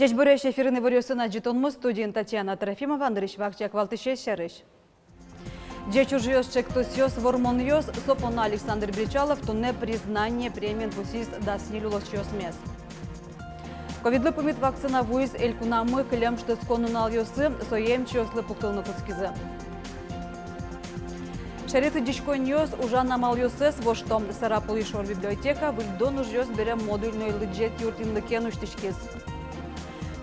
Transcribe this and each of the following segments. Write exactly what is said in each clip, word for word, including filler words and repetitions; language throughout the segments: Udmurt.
Ӟечбуресь! Эфирын «Иворъёс», на ӝытонмы, студиын Татьяна Трофимова. Нырысь вакчияк валтӥсез сярысь. Ӟеч ужъёс, ӵектосъёс, вормонъёс. Со понна Александр Бречалов туннэ «Признание» премиен пусйиз дас ньыль улосчиосмес. Ковидлы пумит вакцина вуиз элькунамы кылем шутэтскон нуналъёсы, сое эмчиослы пуктылыны кутскизы. Шаерысь лыдӟиськонниос ужан амалъёссэс вошто. Сарапулысь шор библиотека выльдон ужъёс бере модульной лыдӟет юртъёслы ке но усьтӥськиз.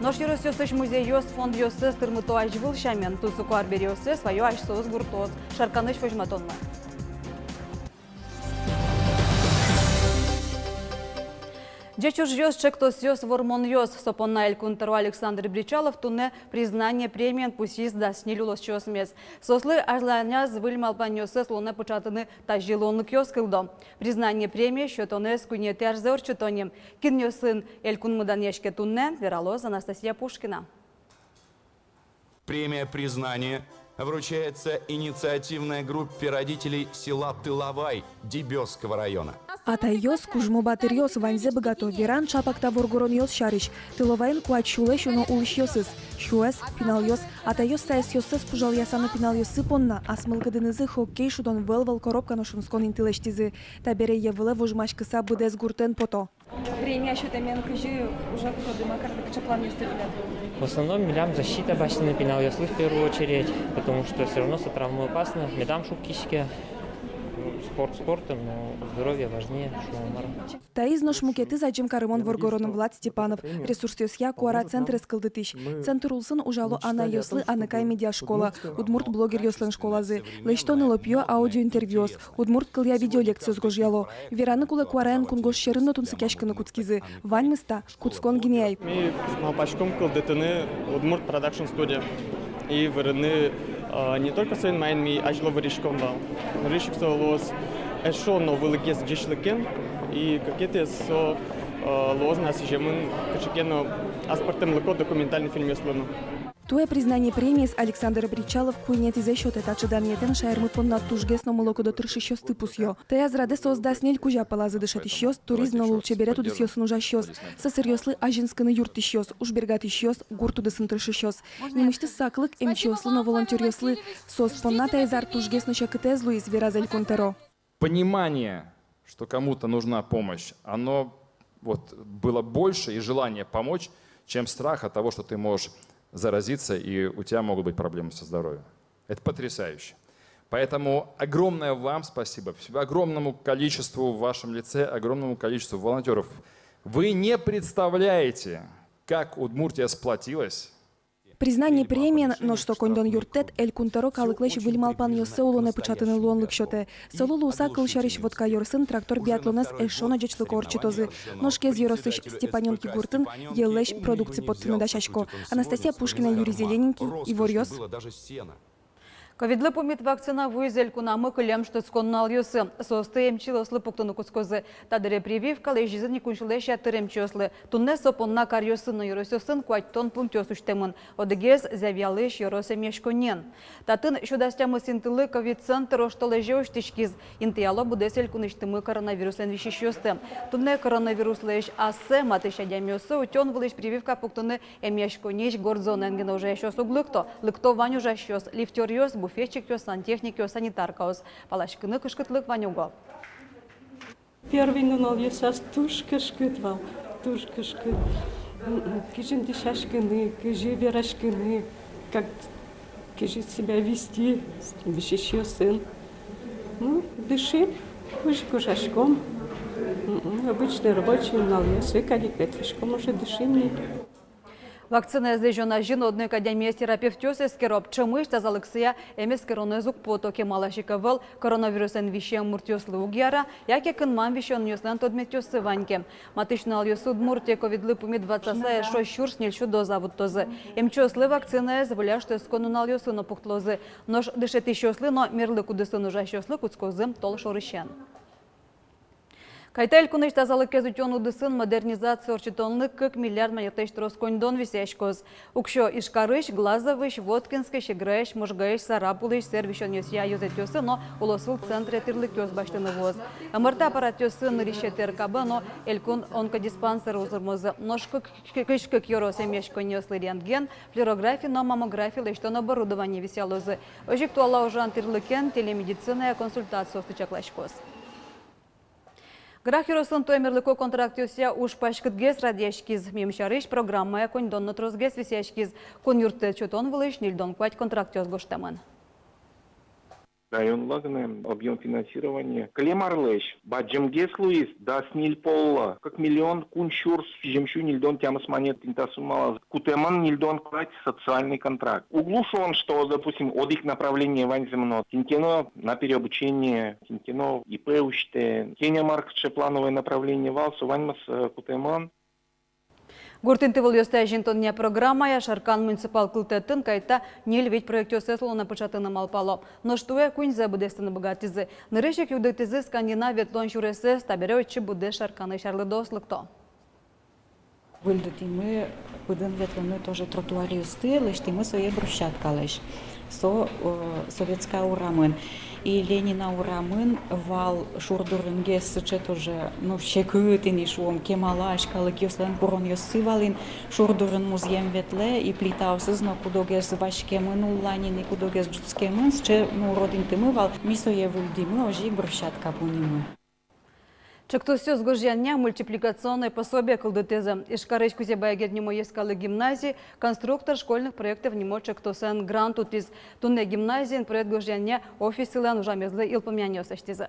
Нош ёросъёсысь музейёс фондъёссэс тырмыто азьвыл сямен. Тусо куарберъёссэс ваё асьсэос гуртоос. Шарканысь возьматонмы. Ӟеч ужъёс, ӵектосъёс, вормонъёс. Со понна Элькун тӧро Александр Бречалов туннэ «Признание» премиен пусйиз дас ньыль улосчиосмес. Соослы азьланяз выль малпанъёссэс улонэ пыӵатыны тазьы луонлыкъёс кылдо. «Признание» премие сётонэз куинетӥ арзэ ортчыто ни. Кинъёсын элькунмы данъяське туннэ, вералоз Анастасия Пушкина. Премия «Признание» вручается инициативной группе родителей села Тыловай Дебёсского района. Атайёс — кужмо батыръёс, ваньзэ быгато. Веран ӵапак та воргоронъёс сярысь. Тыловайын куать сюлэсь уно улӥсьёсыз. Сюэс — пиналъёс. Атайёс та ӧсъёссэс пужалъяса но пиналъёссы понна ас мылкыдынызы хоккей шудон вӧл-вӧл коробка но шунскон инты лэсьтӥзы. Табере йӧ вылэ вожмаськыса быдэс гуртэн пото. Премия сётэмен кызьы ужад, тодматскыны кыӵе планъёсты тӥляд? В основном милям защита басьтыны пиналъёслы в первую очередь, потому что всё равно со травмоопасно, медам шуккиське. Спорт спортом, но здоровье важнее, шуом, мар. Таиз нош мукетыз адӟем карымон воргорон Влад Степанов, ресурсъёсъя куара центрез кылдытӥсь. Центр улсын ужало анайёслы «Аныкай» медиашкола, удмурт блогеръёслэн школазы. Лэсьто ныло-пиё аудиоинтервьюос, удмурт кылъя видеолекциос гожъяло. Вераны кулэ, куараен кунгож сьӧрын но тунсыкъяськыны кутскизы. Ваньмыз та кутскон гинэ ай. Ми малпаськом кылдытыны удмурт продакшн студия. И вырыны, э, не только соин, маин ми азьло выриськом вал. Нырысь ик со луоз эшшо но вылӥгес ӟечлыкен, и кыкетӥез со, э, луоз на сӥземын кыӵе ке но аспӧртэмлыко документальный фильмъёслы но. Туэ «Признание» премиез Александр Бречалов куинетӥзэ сётэ. Таӵе данъетэн шаермы понна тужгес но мылокыдо тыршисьёсты пусъё. Таяз радэ соос дас ньыль кузя пӧлазы: дышетӥсьёс, туризм но лулчеберет удысъёсын ужасьёс, сосыръёслы азинскыны юрттӥсьёс, уж бергатӥсьёс, гурт удысын тыршисьёс. Нимысьтыз саклык эмчиослы но волонтёръёслы. Соос понна таиз ар тужгес но секытэз луиз, вераз Элькун тӧро. Понимание, что кому-то нужна помощь, оно вот было больше, и желание помочь, чем страх от того, что ты можешь заразиться, и у тебя могут быть проблемы со здоровьем. Это потрясающе. Поэтому огромное вам спасибо, огромному количеству, в вашем лице, огромному количеству волонтёров. Вы не представляете, как Удмуртия сплотилась. «Признание» премиен, нош со коньдон юрттэт, Элькун тӧро калыклэсь выль малпанъёссэ улонэ пыӵатыны луонлык сётэ. Солы луыса, кылсярысь, Вотка ёросын трактор-биатлонэз эшшо но ӟечлыко ортчытозы. Нош Кез ёросысь Степанёнки гуртын йӧллэсь продукция поттыны дасясько. Анастасия Пушкина, Юрий Зелененький, «Иворъёс». Ковидлы пумит вакцина вуиз элькунамы кылем шутэтскон нуналъёсы. Соосты эмчиослы пуктыны кутскозы. Та дыре прививка лэзизы ни куинь сюлэсь ятыр эмчиослы. Туннэ со понна каръёсын но ёросъёсын куатьтон пунктъёс усьтэмын. Одӥгез Завьялысь ёрос эмъяськонниын. Татын сю дас тямыс интылы ковид-центр оштолэзе усьтӥськиз. Интыяло быдэс элькунысьтымы коронавирусэн висисьёсты. Туннэ коронавируслэсь ассэ матысь адямиослы утён вылысь прививка пуктыны эмъяськонниысь горд зонаын гинэ ужасьёс уг лыкто. Лыкто вань ужасьёс: лифтёръёс, буфетчикъёс, сантехникъёс, санитаркаос. Паласькыны кышкытлык вань уго. Первый нуналъёсаз туж кышкыт вал, туж кышкыт. М-м, кызьы дӥсяськыны, кызьы вераськыны, как, кызьы себя вести висисьёсын. Ну, дышим, кызьы ке ужаськом. М-м, обычный рабочий нуналъёсы кадь ик ветлӥськом, уже дышим ни. Вакцинаез лэзён азьын одно ик адямиез терапевтъёс эскеро. Ӵемысь тазалыксыя эмэскеронэз уг пото. Кемалась ик ӧвӧл коронавирусэн висем муртъёслы уг яра, яке кынмам висёнъёслэн тодметъёссы вань ке. Матысь нуналъёсы Удмуртие ковидлы пумит ватсаса эшшо сюрс ньыльсю доза вуттозы. Эмчиослы вакцинаез выль ар шутэтскон нуналъёсы но пуктылозы. Нош дышетӥсьёслы но мерлык удысын ужасьёслы кутскозы толшорысен. Кайта, элькунысь тазалыкез утён удысын модернизация ортчытонлы кык миллиард манетлэсь трос коньдон висъяськоз. Уксё Ижкарысь, Глазовысь, Воткинскысь, Играысь, Можгаысь, Сарапулысь сэр висёнъёсъя ёзэтъёсы но улосвыл центре тӥрлыкъёс басьтыны вуоз. МРТ аппаратъёсын нырысетӥ РКБ но элькун онкодиспансер узырмозы. Нош кык, кызь кык ёрос эмъяськонниослы рентген, флюорография но маммография лэсьтон оборудование висъялозы. Озьы ик туала ужан тӥрлыкен телемедицинае консультациосты чакласькоз. Грах ёросын туэ мерлыко контрактъёсъя уж паськытгес радъяськиз. Мем сярысь, программая коньдон но тросгес висъяськиз. Кун юрттэт сётон вылысь ньыльдон куать контрактъёс гожтэмын. Районлы гинэ объём финансирования кылем арлэсь бадӟымгес луиз, дас ньыль поллы, кык миллион куинь сюрс сизьым сю ньыльдон тямыс манет. Тӥни та суммалы кутэмын ньыльдон куать социальный контракт. Уг луы шуон, что, допустим, одӥг направление ваньзэ мынэ. Кин ке но на переобучение, кин ке но ИП усьтэ, кин ке но мар кыӵе плановое направление вал, со ваньмыз, э, кутэмын. Гурт интывылъёсты азинтонъя программая Шаркан муниципал кылдытэтын кайта ньыль-вить проектъёссэс улонэ пыӵатыны малпало. Нош туэ куиньзэ быдэстыны быгатӥзы. Нырысь ик югдытӥзы скандинав ветлон сюресэз, табере отчы быдэс Шарканысь арлыдоос лыкто. Выльдытӥмы пыдын ветлыны тоже тротуаръёсты, лэсьтӥмы сое брусчаткалэсь. Со, э, Советская урамын. И Ленина урамын вал шур дурынгес сыӵе тоже, ну, секыт ини шуом, кемалась калыкъёслэн куронъёссы вал ини, шур дурын музъем ветлэ, и плитаосыз но кудогез васькемын уллань ини, кудогез ӝутскемын, сыӵе, ну, урод интымы вал, ми сое выльдӥмы, озьы ик брусчатка пунимы. Ӵектосъёс гожъянъя мультипликационной пособие кылдытӥзы. Ижкарысь Кузебай Герд нимо йӧскалык гимназия «Конструктор школьных проектов» нимо ӵектосэн грант утӥз. Туннэ гимназиын проект гожъянъя офисылэн ужамезлы йылпумъянъёс лэсьтӥзы.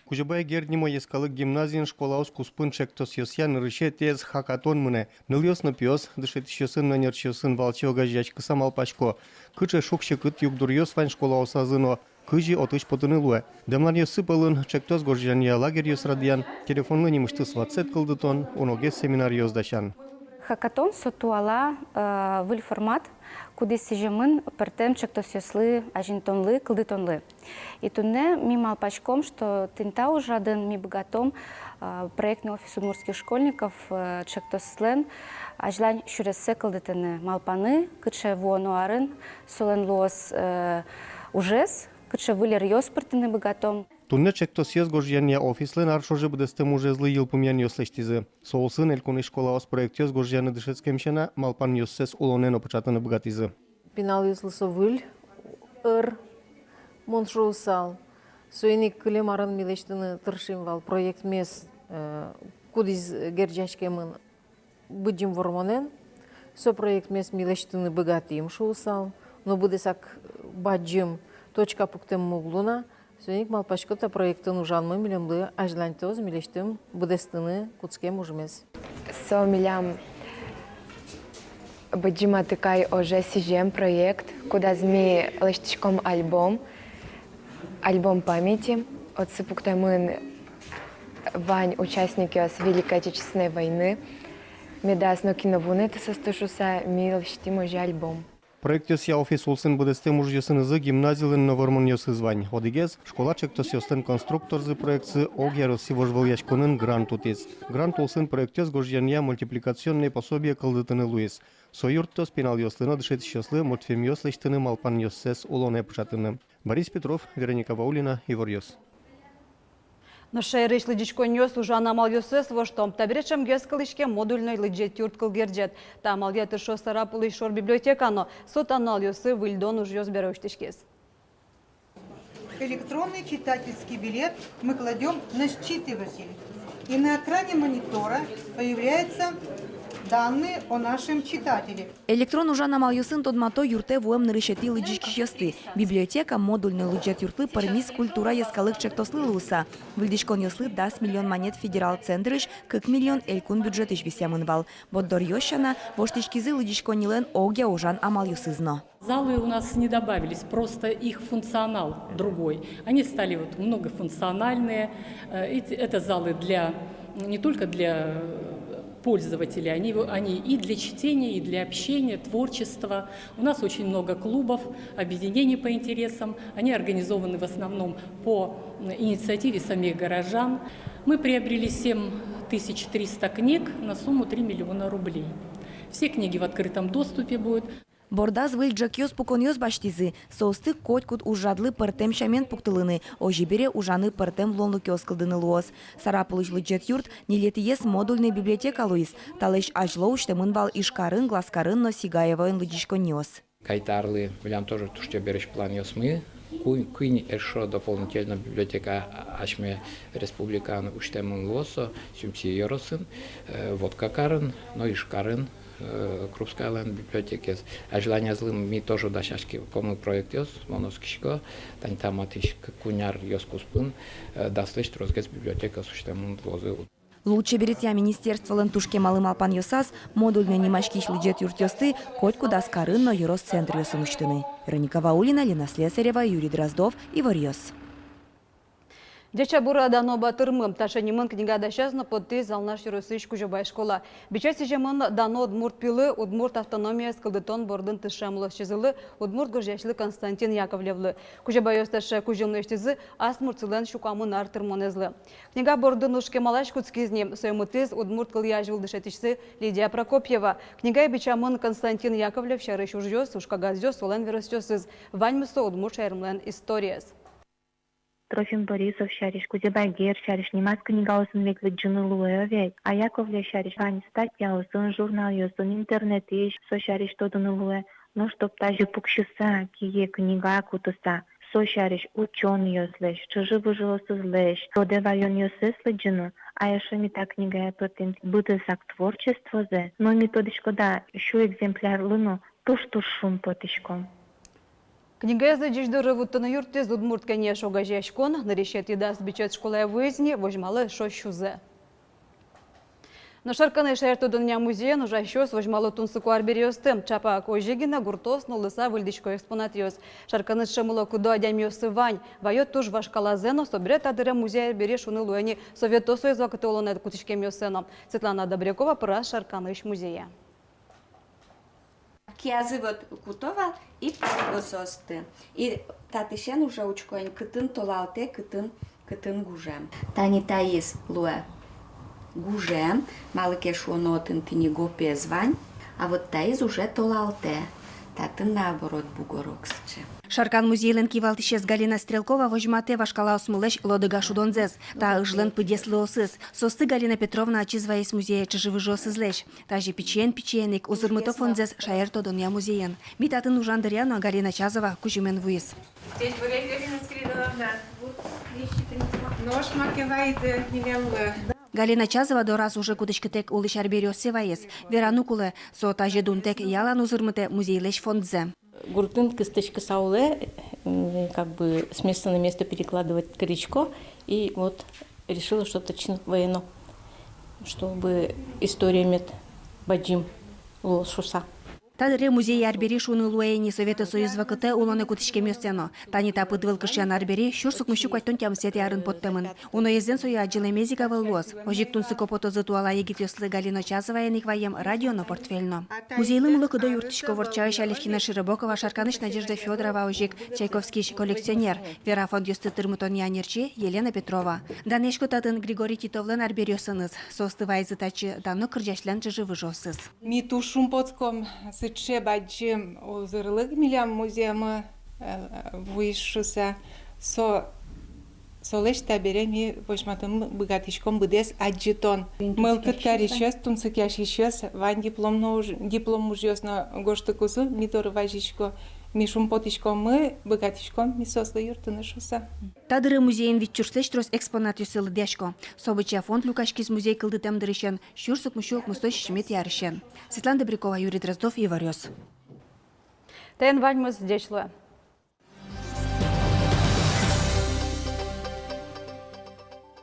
Кузебай Герд нимо йӧскалык гимназиын школаос куспын ӵектосъёсъя нырысетӥез хакатон мынэ. Нылъёс но пиос, дышетӥсьёсын но ӧнерчиосын валче огазеяськыса малпасько, кыӵе шуг-секыт, югдуръёс вань школаосазы но кызьы отысь потыны луэ. Дэмланъёссы пӧлын ӵектос гожъянъя лагерьёс радъян, телефонлы нимысьтыз ватсэт кылдытон, уногес семинаръёс дасян. Хакатон — со туала, э, выль формат, кудӥз сӥземын пӧртэм ӵектосъёслы азинтонлы, кылдытонлы. И туннэ ми малпаськом, что тӥни та ужрадын ми быгатом, э, проектный офис удмуртских школьников, э, ӵектослэн азьлань сюрессэ кылдытыны, малпаны, кыӵе вуоно арын солэн луоз, э, ужез, кыӵе выль ӧръёс пыртыны быгатом. Туннэ ӵектосъёс гожъянъя офислэн ар ӵоже быдэстэм ужезлы йылпумъянъёс лэсьтӥзы. Со улсын элькунысь школаос проектъёс гожъяны дышетскем сяна, малпанъёссэс улонэ но пыӵатыны быгатӥзы. Пиналъёслы со выль ӧр, мон шуысал. Соин ик кылем арын ми лэсьтыны тыршим вал проектмес, э, кудӥз герӟаськемын Быдӟым Вормонэн. Со проектмес ми лэсьтыны быгатӥм шуысал, но быдэсак бадӟым точка пуктэммы уг луы на. Соин ик малпасько, та проектын ужанмы милемлы азьланьтоз милесьтым быдэстыны кутскем ужмес. Со милям Быдӟым Атыкай оже сӥзем проект, кудаз ми лэсьтӥськом альбом, альбом памяти. Отсы пуктэмын вань участникъёс Великой Отечественной войны, медаз нокин но вунэты соосты шуыса, ми лэсьтӥм озьы альбом. Проектъёсъя офис улсын быдэстэм ужъёсынызы гимназилэн но вормонъёсыз вань. Одӥгез — школа ӵектосъёслэн конструкторзы проектсы огъя Россия вожвылъяськонын грант утӥз. Грант улсын проектъёс гожъянъя мультипликационной пособие кылдытыны луиз. Со юрттоз пиналъёслы но дышетӥсьёслы мультфильмъёс лэсьтыны малпанъёссэс улонэ пыӵатыны. Борис Петров, Вероника Ваулина, «Иворъёс». Нош шаерысь лыдӟиськонниос ужан амалъёссэс вошто. Табере ӵемгес кылӥське модульной лыдӟет юрт кылгерӟет. Та амалъя тыршоз Сарапулысь шор библиотека но. Со та нуналъёсы выльдон ужъёс бере усьтӥськиз. Электронный читательский билет мы кладём на считыватель. И на экране монитора появляются данные о нашем читателе. Электрон ужан амалъёсын тодмато юртэ вуэм нырысетӥ лыдӟиськисьёсты. Библиотека модульной лыдӟет юртлы пӧрмиз «Культура» йӧскалык ӵектослы луыса. Выльдӥськонъёслы дас миллион манет федерал центрысь, кык миллион элькун бюджетысь висъямын вал. Борддоръёс сяна, воштӥськизы лыдӟиськоннилэн огъя ужан амалъёсыз но. Залы у нас не добавились, просто их функционал другой. Они стали вот многофункциональные. Э, эти, это залы для, не только для, э, Пользователи, они, они и для чтения, и для общения, творчества. У нас очень много клубов, объединений по интересам. Они организованы в основном по инициативе самих горожан. Мы приобрели семь тысяч триста книг на сумму три миллиона рублей. Все книги в открытом доступе будут. Бордаз выль ӝӧкъёс, пуконъёс басьтӥзы. Соосты котькуд ужрадлы пӧртэм сямен пуктылыны, озьы бере ужаны пӧртэм луонлыкъёс кылдыны луоз. Сарапулысь лыдӟет юрт ньылетӥез модульной библиотека луиз. Талэсь азьло усьтэмын вал Ижкарын, Глазкарын но Сигаевоын лыдӟиськонниос. Кайта арлы милям тоже туж чебересь планъёсмы. Куинь, куинь эшшо дополнительно библиотека асьме республикаын усьтэмын луоз со Сюмси ёросын, э, Воткакарын но Ижкарын, э, Крупскаялэн библиотекаез. Азьланяз ми тоже дасяськомы проектъёс, мон оскисько, тани та матысь к-, куинь аръёс куспын, э, даслэсь тросгес библиотекаос усьтэмын луозы. Лулчеберетъя министерстволэн туж кемалы малпанъёсаз модульной нимаськись лыдӟет юртъёсты котькуд аскарын но ёрос центръёсын усьтыны. Вероника Ваулина, Лена Слесарева, Юрий Дроздов, «Иворъёс». «Ӟеч-а, бур-а, дано батырмы» — таӵе нимын книга дасяз но поттӥз Алнаш ёросысь Кузебай школа. Бича сӥземын дано удмурт пилы удмурт автономиез кылдытон бордын тыршем улосчизылы, удмурт гожъясьлы Константин Яковлевлы. Кузебайёс таӵе кузьым лэсьтӥзы ас муртсылэн сю куамын ар тырмонэзлы. Книга бордын уж кемалась кутскиз ни, со ӧмытӥз удмурт кылъя азьвыл дышетӥсьсы Лидия Прокопьева. Книгае бичамын Константин Яковлев сярысь ужъёс, ужкагазъёс, солэн веросъёсыз. Ваньмыз со удмурт шаермылэн историез. Трофим Борисов сярысь, Кузебай Герд сярысь нимаз книгаосын ведь лыдӟыны луэ ведь, а Яковлев сярысь вань статьяосын, журналъёсын, интернетысь со сярысь тодыны луэ. Нош чтоб тазьы пуксьыса, кие книга кутыса, со сярысь учёнъёслэсь, чыжы-выжыосызлэсь тодэ ваёнъёссэс лыдӟыны, а эшшо ми та книгае пыртӥм быдэсак творчествозэ, но ми, тодӥськод-а, сю экземплярлы но туж-туж шумпотӥськом. Книгаез ӟуч доры вуттыны юрттӥз Удмурт кенеш огазеяськон. Нырысетӥ дас бичет школае вуиз ни, возьмало эшшо сюзэ. Нош Шарканысь шаертодонъя музейын ужасьёс возьмало тунсыко арбериосты. Чапак озьы гинэ гуртоос нуллыса выльдӥсько экспонатъёс. Шарканысь шӧмыло-кыдо адямиоссы вань, ваё туж вашкалазэ но, собере та дыре музей арбери шуыны луэ ни Совето Союз вакытэ улонэ кутӥськемъёссэ но. Светлана Добрякова пыраз Шарканысь музее. Киязы вот куто вал и пӧрго соосты. И татысен уже учко ини, кытын толалтэ, кытын, кытын гужем. Тани таиз луэ гужем, малы ке шуоно отын тӥни гопез вань, а вот таиз уже толалтэ. Татын, наоборот, бугор ик сыӵе. Шаркан музейлэн кивалтӥсез Галина Стрелкова возьматэ вашкалаосмылэсь лодыга шудонзэс. Та ыжлэн пыдес лыосыз. Соосты Галина Петровна ачиз вайиз музее чыжы-выжыосызлэсь. Тазьы пичиен-пичиен ик узырмыто фондзэс шаертодонъя музейын. Ми татын ужан дыръя но Галина Чазова кузьымен вуиз. Галина Чазова дораз уже кутӥськытэк улӥсь арбериоссэ вайиз. Вераны кулэ, со тазьы дунтэк ялан узырмытэ музейлэсь фондзэ. Гуртын кыстӥськыса улэ, м, как бы с места на место перекладывать карисько, и вот решила, что точно вайоно, чтобы история мед бадӟым луоз шуыса. Та дыре музей арбери шуыны луэ ини Совето Союз вакытэ улонэ кутӥськемъёссэ но. Тани та пыдвылкышъян арбери сюрс укмыссю куатьтон тямысэтӥ арын поттэмын. Уноезлэн сое адӟылэмез ик ӧвӧл луоз. Озьы ик тунсыко потозы туала егитъёслы Галина Чазоваен ик ваем радио но, портфель но. Музейлы мыло-кыдо юрттӥсько Ворчаысь Алевтина Широбокова, Шарканысь Надежда Фёдорова, озьы ик Чайковскийысь коллекционер, Вера фондъёсты тырмытонъя ӧнерчи Елена Петрова. Данъясько татын Григорий Титовлэн арбериосыныз. Соосты вайизы татчы дано кырӟасьлэн чыжы-выжыосыз. Ми туж шумпотӥськом, сыӵе бадӟым узырлык милям музеямы, э, вуиз шуыса. Со Солэсь табере ми возьматыны быгатӥськом быдэс адӟытон. Мылкыд карисьёс, тунсыкъясьысьёс, вань диплом но уж-, диплом ужъёс но гожтыкузы ми доры вазисько. Ми шумпотӥськом, ми быгатӥськом ми соослы юрттыны шуыса. Та дыре музейын вить сюрслэсь трос экспонатъёссы лыдъясько. Со быдӟа фонд люкаськиз музей кылдытэм дырысен сюрс укмыссю укмыстон сизьыметӥ арысен. Светлана Добрякова, Юрий Дроздов, Иворъёс. Таин ваньмыз, ӟеч луэ.